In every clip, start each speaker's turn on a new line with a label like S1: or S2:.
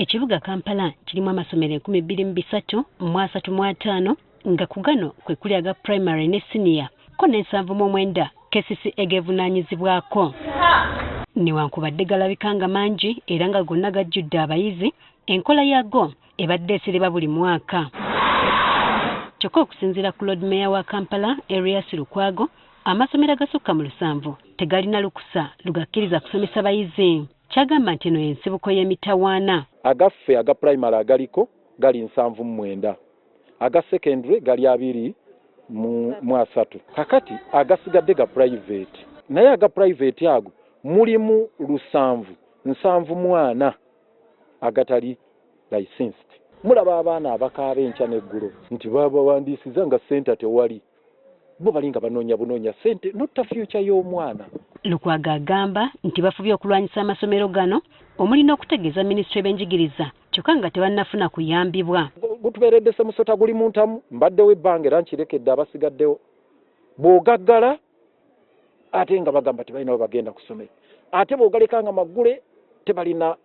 S1: Ekibuga Kampala kirimu amasomero 2335, nga ku gano kwe kuli aga primary ne siniya, ko ne 79 KCCA geevunaanyizibwako. Newankubadde galabika nga mangi era nga gonna gajjudde abayizi, enkola yaago ebadde esiriba buli mwaka. Kyokka okusinziira ku Lord Mayor wa Kampala, Erias Lukwago, amasomero agasukka mu 70 tegalina lukusa lugakkiriza kusomesa bayizi. Kyagamba nti eno y'ensibuko y'emitawaana.
S2: Agaffe aga primary agaliko gali 79, aga secondary gali 23. Kakati agasigadde ga private, naye aga private ago mulimu 774 agatali licensed. Mulaba abaana abakaaba enkya n'eggulo nti babawandiisiza nga ssente tewali, bo bali nga banoonya bunoonya ssente, notta future y'omwana.
S1: Lukwago agamba nti bafubye okulwanyisa amasomero gano, omuli n'okutegeeza minisitule y'ebyenjigiriza, kyokka nga tebannafuna kuyambibwa.
S2: Gutubeeredde semusota guli mu ntamu. Mbaddewo ebbanga era nkirekedde abasigaddewo. Bw'ogaggala ate nga bagamba tebalina we bagenda kusomera, ate bw'ogaleka nga maggule tebalina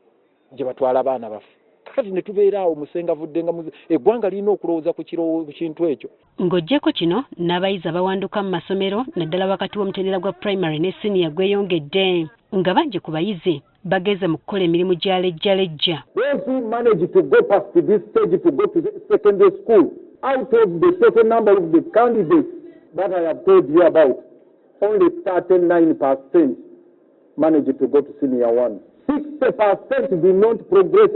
S2: gye batwala abaana baffe. Kakati ne tubeera awo musengavudde nga eggwanga lirina okulowooza ku kintu ekyo.
S1: Ng'oggyeko kino, n'abayizi abawanduka mu masomero, naddala wakati w'omutendera gwa primary ne siniya, gweyongedde, nga bangi ku bayizi bageze mu kukola emirimu gya lejjalejja.
S3: Those who manage to go past this stage to go to the secondary school, out of the total number of the candidates that I have told you about, only 39% manage to go to senior one. 60% do not progress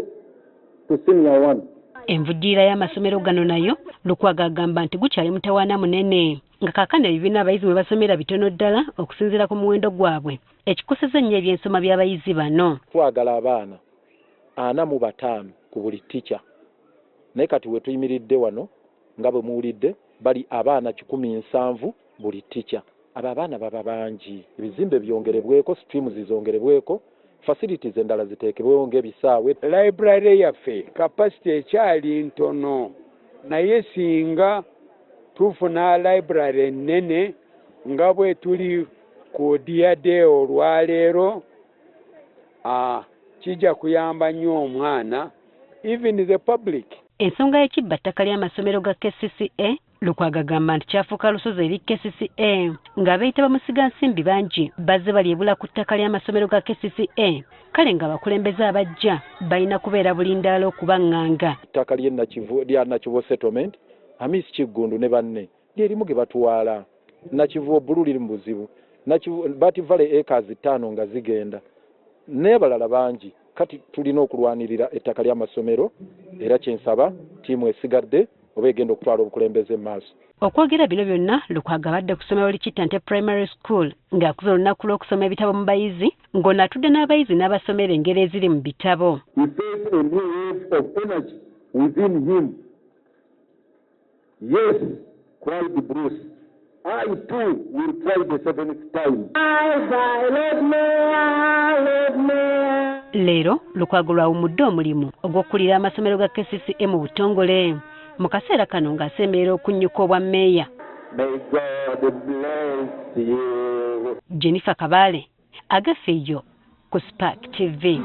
S3: to senior one.
S1: Envujjirira y'amasomero gano nayo Lukwago agamba nti gukyali mutawaana munene, nga kaakano ebibiina abayizi mwe basomera bitono ddala okusinziira ku muwendo gwabwe, ekikoseza ennyo ebyensoma by'abayizi bano.
S2: Twagala abaana 45 ku buli tica, naye kati we tuyimiridde wano, nga bwe muwulidde, bali abaana 170 buli tica. Abo abaana baba bangi. Ebizimbe byongerebweko, streams zongerebweko, facilities endala ziteekebwewo ng'ebisaawe.
S4: Library yaffe capacity ekyali ntono, naye singa tufuna library ennene nga bwe tuli ku Dear olwaleero, kijja kuyamba nnyo omwana, even the public.
S1: Ensonga y'ekibba ttaka ly'amasomero ga KCCA, Lukwago agamba nti kyafuuka lusozi eri KCCA, ng'abeeyita bamusigansimbi bangi bazze balyebula ku ttaka ly'amasomero ga KCCA. Kale ng'abakulembeze abajja balina kubeera bulindaala okubaŋŋanga.
S2: Ettaka lya Nakivubo Settlement, Hamis Kiggundu ne banne lyerimu ge batwala. Nakivubo Blue liri mu buzibu, Bat Valley acres 5 nga zigenda, n'abalala bangi. Kati tulina okulwanirira ettaka ly'amasomero, era kyensaba ttiimu esigadde oba egenda okutwala obukulembeze mu maaso.
S1: Okwogera bino byonna, Lukwago abadde ku ssomero Kitante Primary School ng'akuza olunaku lw'okusoma ebitabo mu bayizi, ng'ono atudde n'abayizi n'abasomera engeri eziri mu bitabo.
S3: He felt a new wave of energy within him. "Yes," cried Bruce. "I too will try the seventh time."
S1: Leero Lukwago lwawummudde omulimu ogw'okukulira amasomero ga KCCA mu butongole, mu kaseera kano ng'asemberera okunnyuka obwa mmeeya.
S3: May God bless you.
S1: Jennifer Kabale, Agafeeyo, ku Spark TV.